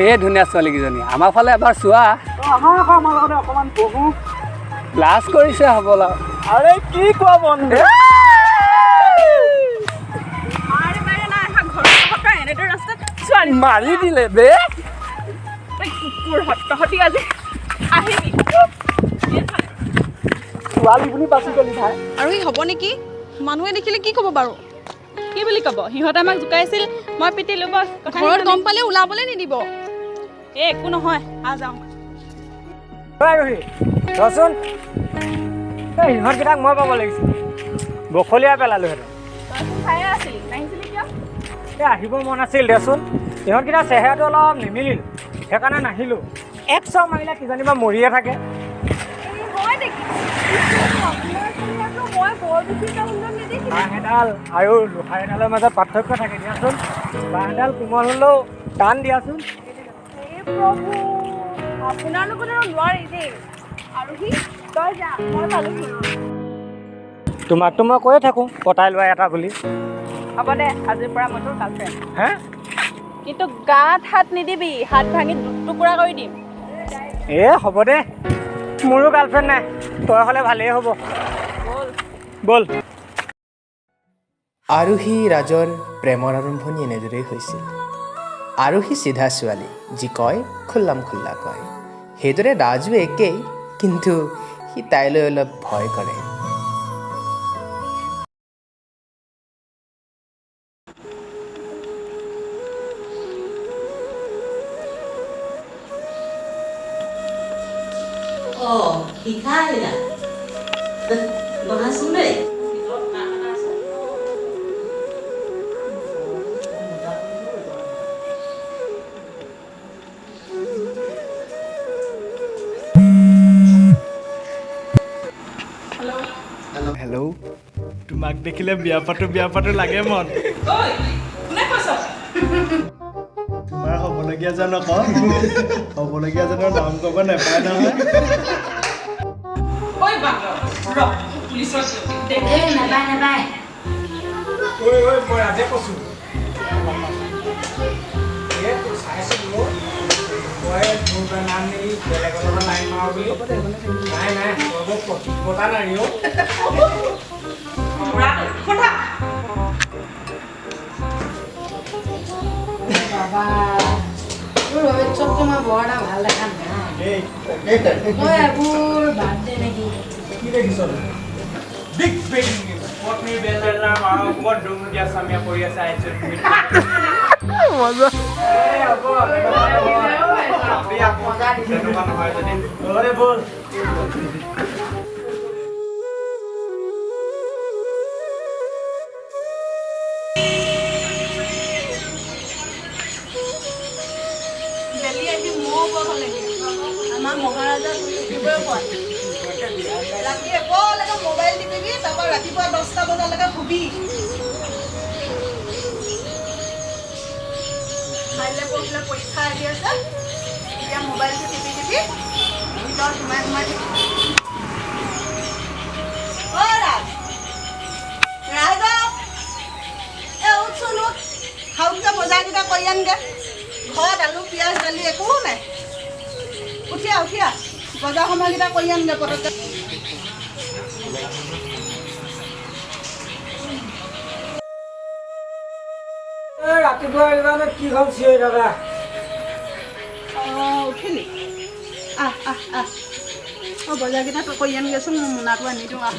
এই ধুনীয়া ছোৱালীকেইজনী আমাৰ ফালে এবাৰ চোৱা। আমাৰ লগতে অকণমান বহো। লাজ কৰিছে হ'বলা। আৰে কি কোৱা বন্ধু? মাৰি দিলে বে। ছোৱালী বুলি বাচি গলি ভাই। আৰু সি হ'ব নেকি? মানুহে দেখিলে কি ক'ব বাৰু? কি বুলি ক'ব? সিহঁতে আমাক জোকাইছিল, মই পিটিলো বছ। ঘৰত গম পালে ওলাবলৈ নিদিব। এই একো নহয়, আহ যাওঁ। আৰোহী ৰচোন, এই সিহঁতকেইটাক মই পাব লাগিছিল, বখলীয়াই পেলালোহেঁতেন। এই আহিব মন আছিল দেচোন, ইহঁতকেইটা চেহেৰাটো অলপ নিমিলিল, সেইকাৰণে নাহিলোঁ। এক চৰ মাৰিলে কিজানিবা মৰিয়ে থাকে। বাঁহ এডাল আৰু লোহাৰ এডালৰ মাজত পাৰ্থক্য থাকে দিয়াচোন। বাঁহ এডাল কোমল হ'লেও টান দিয়াচোন। আপোনাৰ লগত আৰু নোৱাৰি দেই। আৰোহী তই যা, মই পালোহি। তোমাকতো মই কৈয়ে থাকোঁ পতাই লোৱা এটা বুলি। হ'ব দে, আজিৰ পৰা মই তোৰ গাৰ্লফ্ৰেণ্ড। হে? কিন্তু গাত হাত নিদিবি, হাত ভাঙি টুকুৰা কৰি দিম। এ হ'ব দে, মোৰো গাৰ্লফ্ৰেণ্ড নাই, তই হ'লে ভালেই হ'ব। ব'ল। আৰোহী ৰাজৰ প্ৰেমৰ আৰম্ভণি এনেদৰেই হৈছিল। আৰোহী চিধা ছোৱালী, যি কয় খোল্লাম খোল্লা কয়। সেইদৰে ৰাজো একেই, কিন্তু সি তাইলৈ অলপ ভয় কৰে। শিখা আহিলা, বহাচোন দেই। হেল্ল', তোমাক দেখিলে বিয়া পাতো বিয়া পাতো লাগে মন। তোমাৰ হ'বলগীয়াজন আকৌ, হ'বলগীয়াজনৰ নাম ক'ব নাপায় নহয়। মই ৰাজে কৈছোঁ, মই মোৰ নাম মেলি বেলেগৰ লগত লাইন মাৰো বুলি। নাই নাই, পতা নাৰী অ'। বাবা, তোৰ ভৱিষ্যতটো মই বৰ এটা ভাল দেখা নাই। তই এইবোৰ বাদ দে নেকি? কি দেখিছ? বিগ ব্ৰেকিং নিউজ, পত্নীৰ বেলবেলাৰ মাৰৰ ওপৰত দুৰ্মুখীয়া স্বামীয়ে পৰি আছে আইচিইউত। তেনেকুৱা নহয় যদি ব'ল। বেলি আহি মহ বৰ হ'লেগে। আমাৰ মহাৰাজা ঘূৰি উঠিবই পোৱা নাই। ৰাতি এপৰলৈকে মোবাইল টিপিবি, তাৰপৰা ৰাতিপুৱা 10টা বজালৈকে শুবি। কাইলৈ পৰহিলৈ পৰীক্ষা আহি আছে, এতিয়া মোবাইলটো টিপি টিপি ভিতৰত সোমাই সোমাই থাকিবি। অ' ৰাজ, ৰাজ, এ উঠচোন উঠ, খাওঁতে বজাৰকেইটা কৰি আনগে। ঘৰত আলু পিঁয়াজ দালি একো নাই। উঠি আহ উঠি আহ, বজাৰ সময়কেইটা কৰি আনগে পটককৈ। ৰাতিপুৱা ইমানে কি হ'ল চিঞৰি থকা? অঁ উঠিলি? আহ আহ আহ, অঁ বজাৰকেইটা কৰি আনগেচোন, মই মোনাটো আনি দিওঁ। আহ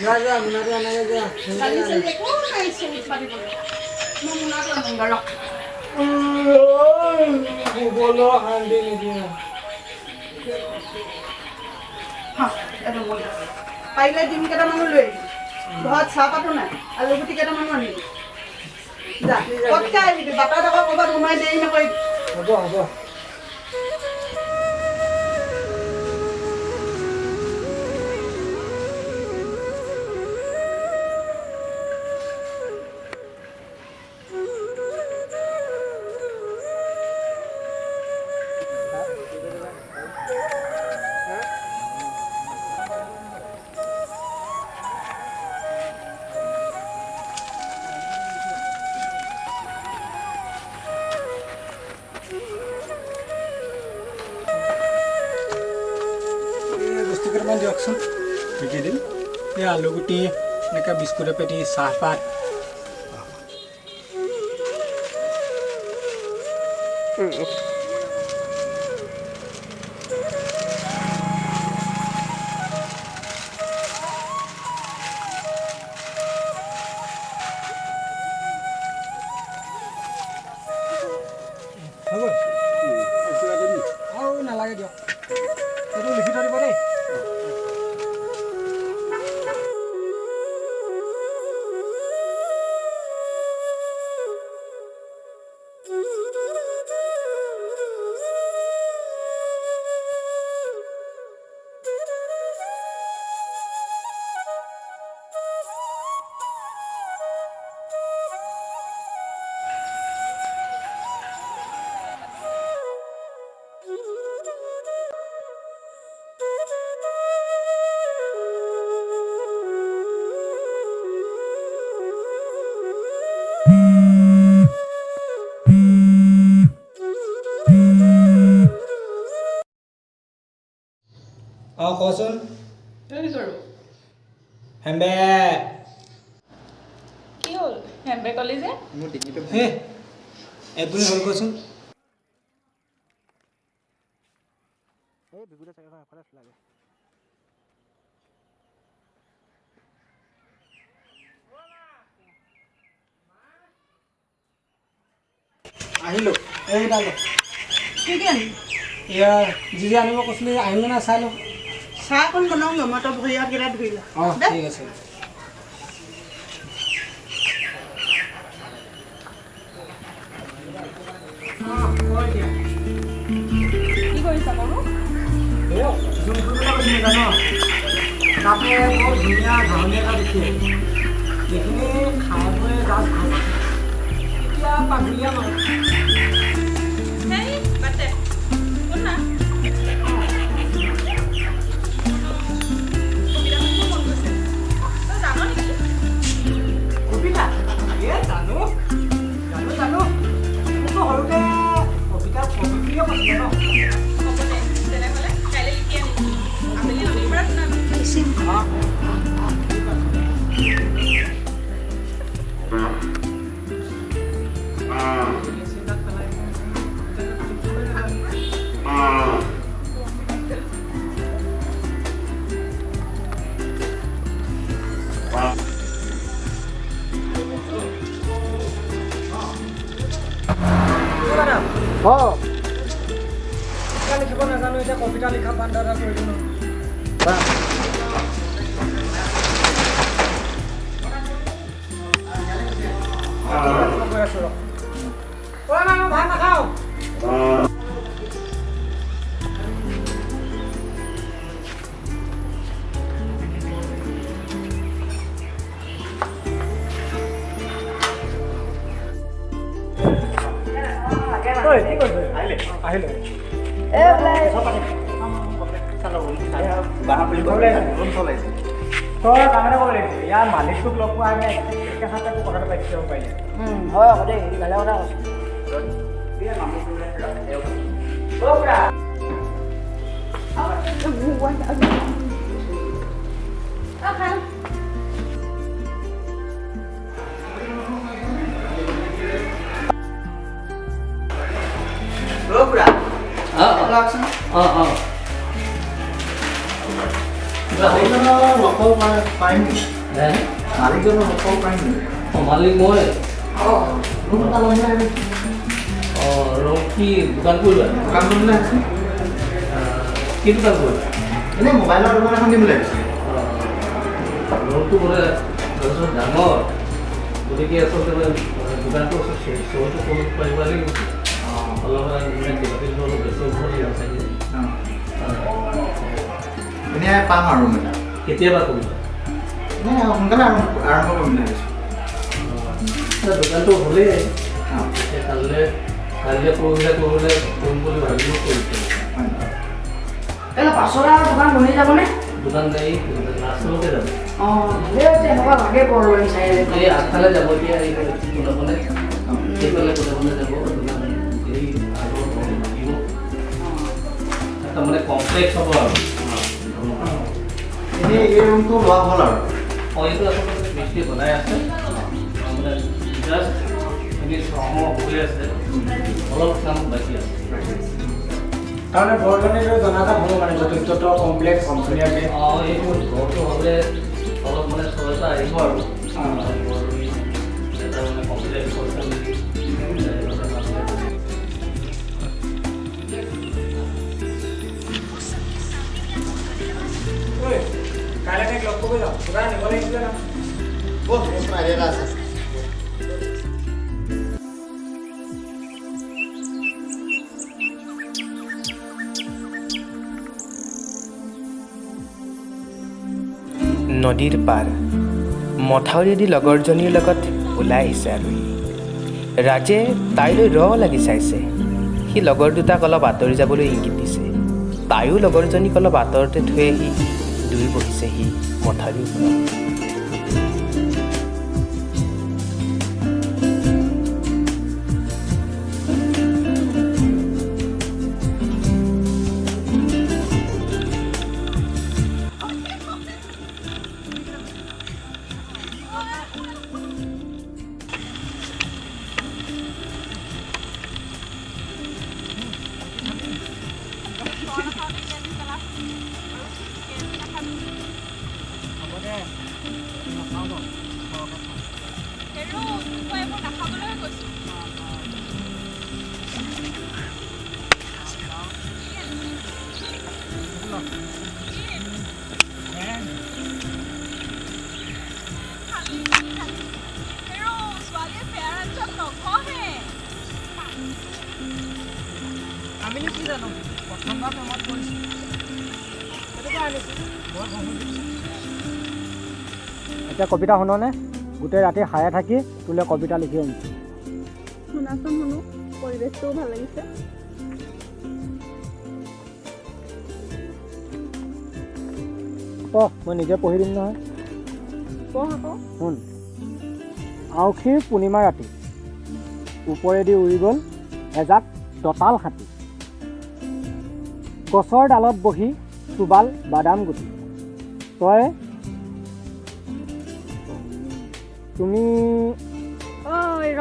যোৱা যোৱা, মোনাটো আনাগে যোৱা। দালি চালি একো নাই চৌত পাতিবলৈ, মই মোনাটো আনোগৈ ৰ। শুবলৈ শান্তি নিদিয়ে। এইটো মোনা পাৰিলে ডিম কেইটামানো লৈ আহিবি। ঘৰত চাহপাতো নাই, আলুগুটি কেইটামানো আনিবি। যা পটকৈ আহিবি, বাটত আকৌ ক'ৰবাত সোমাই দেৰি নকৰিবি। হ'ব হ'ব। বস্তু কেইটামান দিয়কচোন। কি কি দিম? এই আলুগুটি, এনেকৈ বিস্কুট এপেটি, চাহপাত। হৈ গ'ল? আৰু নালাগে দিয়ক, এইটো লিখি থৈ দিব দেই। অঁ, কচোন। কি কৰোঁ? হেম্বে। কি হ'ল, হেম্বে কলি যে? হে, এক মিনিট হ'ল, কচোন। আহিলোঁ, এইডাল। কি কি আনিবি? এয়া যি যি আনিব কৈছিলি, আহিলে নাই চাই লওঁ। চাহ অকণ বনাওঁগৈ মই, তই ভৰি হাতকেইটা ধুই ল। অঁ। দে। ঠিক আছে। কি কৰিছা কৰো? জুম ফুৰিবলৈ গৈছিলোঁ জান, তাতে বৰ ধুনীয়া ঘাঁহনি এটা দেখি এইখিনি খাই বৈ জাষ্ট ঘৰ পাইছোঁ। এতিয়া পাগুলীয়া মানুহ। হেই, বাদ দে, শুন না, কবিতা শুনিব মন গৈছে, তই জান নেকি? কবিতা? এ জানো জানো জানো, মোকতো সৰুতে কবিতা কবি বুলিয়ে কৈছিলে ন। হ'ব দে তেনেহ'লে, কাইলৈ লিখি আনিবি, আবেলি নদীৰ পৰা শুনাবি। অঁ, ঠিক আছে। অঁ, কবিতা লিখিব নাজানো, এতিয়া কবিতা লিখা বান্দা এটা কৰি দিওঁ। গৈ আছোঁ ৰ। ঐ মা, মই ভাত নাখাওঁ। ঐ, কি কৰিছ? আহিলে। তই কাম এটা কৰিব লাগিছিল, ইয়াৰ মালিকটোক লগ পোৱা আমি একে সাথে তোৰ কথাটো পাতি যাব পাৰিলি। হয় আকৌ দেই, ভালে কথা কৈছ। অঁ, ভাল। অঁ অঁ মালিকজনৰ লগ পাব পাৰিম নেকি? হে? মালিকজনৰ লগ পাব পাৰিম নেকি? অঁ, মালিক মই। ৰুম এটা ল'ম বুলি ভাবিছোঁ। অঁ, ৰ, কি দোকান কৰিবা? দোকান কৰিম বুলি ভাবিছোঁ। কি দোকান কৰিবা? এনেই মোবাইলৰ দোকান এখন দিম বুলি ভাবিছোঁ। ৰুমটো বোলে যথেষ্ট ডাঙৰ, গতিকে আচলতে মানে দোকানটো চহৰটো কৰিব পাৰিব লাগিব। অলপ মানে কিবা কিবি অলপ বেছি হ'ব লাগিব চাগে। এনেই পাম আৰু ৰুম এটা? কেতিয়াবা কৰিবা? এনেই সোনকালে আৰম্ভ আৰম্ভ কৰিম বুলি ভাবিছোঁ। দোকানটো হ'লেই এতিয়া কাইলৈ কাইলৈ পৰহিলে কৰিবলৈ কৰিম বুলি ভাবিও কৰিছোঁ। এই পাছলৈ আৰু দোকান বহি যাবনে? দোকান এই লাষ্টলৈকে যাব। অঁ, ভালেই হৈছে, এনেকুৱা লাগে বৰদোৱানী চাৰিআলিত। এই আগফালে যাব, এতিয়া এই কোনে সেইফালে কোনে যাব, দোকান এই আগৰ লাগিব, তাৰমানে কমপ্লেক্স হ'ব আৰু। এনেই এই ৰুমটো লোৱা হ'ল আৰু? অঁ, এইটো আচলতে মিস্ত্ৰী বনাই আছে, মানে জাষ্ট ফিনিছ হৈ আছে, অলপ কাম বাকী আছে। তাৰমানে বৰদলনিটো জনাজাত হ'ব, মানে যথেষ্ট কমপ্লেক্স ধুনীয়াকৈ। অঁ, এইটো ঘৰটো হ'লে অলপ মানে চৰ্চা আহিব আৰু বৰদলনি এটা মানে কমপ্লেক্স হৈছে বুলি। কাইলৈ তাইক লগ কৰিব যাওঁ, কিবা নিব লাগিছিলে নহয়। ব'ল, মোৰ আইডিয়া এটা আছে। নদীৰ পাৰ মথাউৰিয়েদি লগৰজনীৰ লগত ওলাই আহিছে আৰোহী। ৰাজে তাইলৈ ৰ লাগি চাইছে। সি লগৰ দুটাক অলপ আঁতৰি যাবলৈ ইংগিত দিছে। তাইও লগৰজনীক অলপ আঁতৰতে থৈ আহি দুয়ো বহিছে সি মথাউৰিৰ ওপৰত। আমিনো কি জানো, প্ৰথমবাৰ প্ৰেমত পৰিছোঁ, সেইটোকে আনিছোঁ, বৰ খং উঠিছে। এতিয়া কবিতা শুননে? গোটেই ৰাতি সাৰে থাকি তোলৈ কবিতা লিখি আনিছোঁ। শুনাচোন শুনো, পৰিৱেশটোও ভাল লাগিছে। পঢ়, মই নিজে পঢ়ি দিম নহয়। পঢ় আকৌ। শুন। আউসীৰ পূৰ্ণিমা ৰাতি ওপৰেদি উৰি গ'ল এজাক দঁতাল হাতী, গছৰ ডালত বহি চোবাল বাদাম গুটি। তই তুমি ঐ ৰ,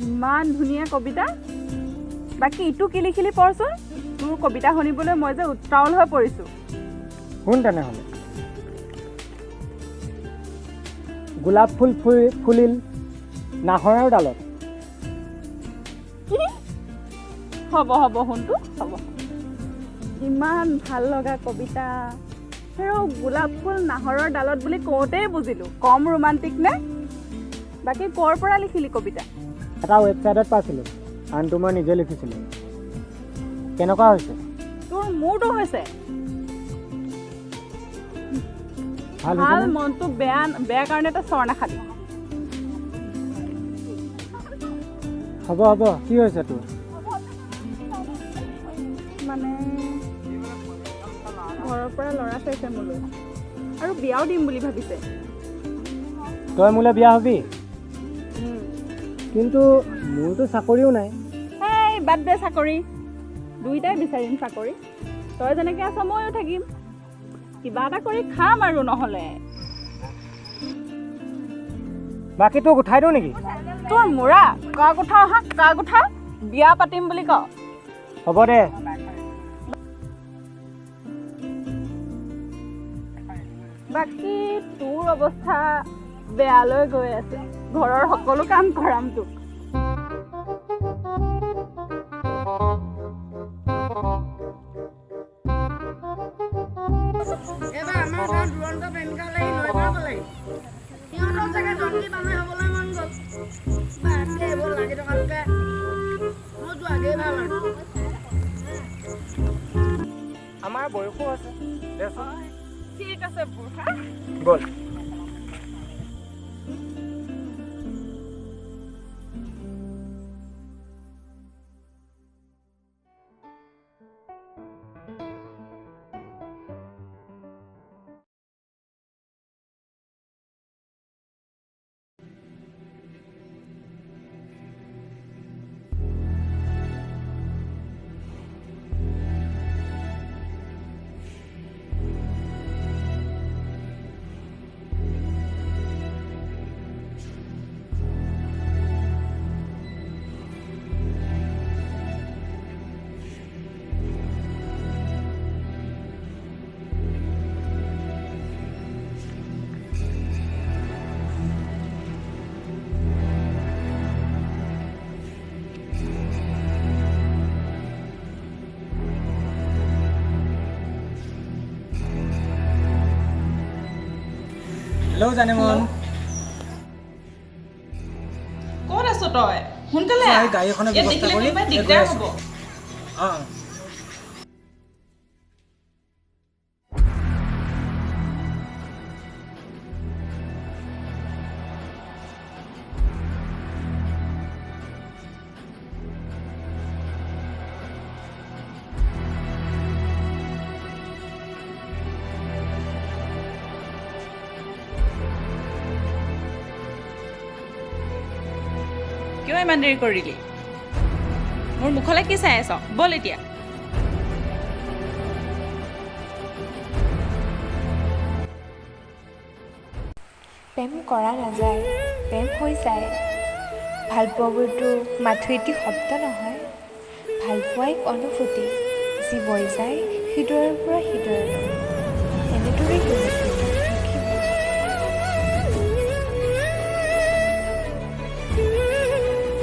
ইমান ধুনীয়া কবিতা। বাকী ইটো কি লিখিলি পঢ়চোন। তোৰ কবিতা শুনিবলৈ মই যে উত্ৰাৱল হৈ পৰিছোঁ। শুন তেনেহ'লে। গোলাপ ফুল ফুলিল নাহৰৰ ডালত। কি হ'ব হ'ব, শুনটো হ'ব। ইমান ভাল লগা কবিতা। হেৰ, গোলাপ ফুল নাহৰৰ ডালত বুলি কওঁতেই বুজিলোঁ, কম ৰোমান্টিক নে? বাকী ক'ৰ পৰা লিখিলি কবিতা? এটা ৱেবছাইটত পাইছিলোঁ, আনটো মই নিজে লিখিছিলোঁ। কেনেকুৱা হৈছে? তোৰ মূৰটো হৈছে ভাল ভাল, হৈছেনে? মনটো বেয়া বেয়া কাৰণে তই চৰ নাখাবি। হ'ব হ'ব, কি হৈছে তোৰ? মানে ঘৰৰ পৰা ল'ৰা চাইছে মোলৈ আৰু বিয়াও দিম বুলি ভাবিছে। তই মোলৈ বিয়া হবি? কিন্তু মোৰতো চাকৰিও নাই। এই বাদ দে চাকৰি, দুইটাই বিচাৰিম চাকৰি। তই যেনেকৈ আছ ময়ো থাকিম, কিবা এটা কৰি খাম আৰু নহ'লে। বাকী তোক উঠাই দিওঁ নেকি? তোৰ মূৰা কাক উঠাও? হা, কাক উঠাও? বিয়া পাতিম বুলি ক। হ'ব দে। বাকী তোৰ অৱস্থা বেয়ালৈ গৈ আছে, ঘৰৰ সকলো কাম কৰাম তোক। এইবাৰ আমাৰ গাঁৱত দুৰন্ত প্ৰেমিকা ওলাই নৈ পাৰ পালেহি। সিহঁতৰ চাগে জংকী পামেই হ'বলৈ মন গ'ল। বাদ দে, এইবোৰ লাগি থকাতকৈ মই যোৱাগেই ভাল আৰু। আমাৰ বয়সো হৈছে দেচোন। ঠিক আছে বুঢ়া, ব'ল। হেল্ল' জানেমন। ক'ত আছ তই? সোনকালে মই আহ। গাড়ী এখনৰ ইয়াত ব্যৱস্থা দেখিলে কৰি কোনোবাই গৈ দিগদাৰ আছোঁ। হ'ব। অঁ। কিয় ইমান দেৰি কৰিলি? মোৰ মুখলৈ কি চাই আছ? ব'ল এতিয়া। প্ৰেম কৰা নাযায়, প্ৰেম হৈ যায়। ভালপোৱাবোৰতো মাথো এটি শব্দ নহয়, ভালপোৱা এক অনুভূতি, যি বৈ যায় হৃদয়ৰ পৰা হৃদয়লৈ। এনেদৰেই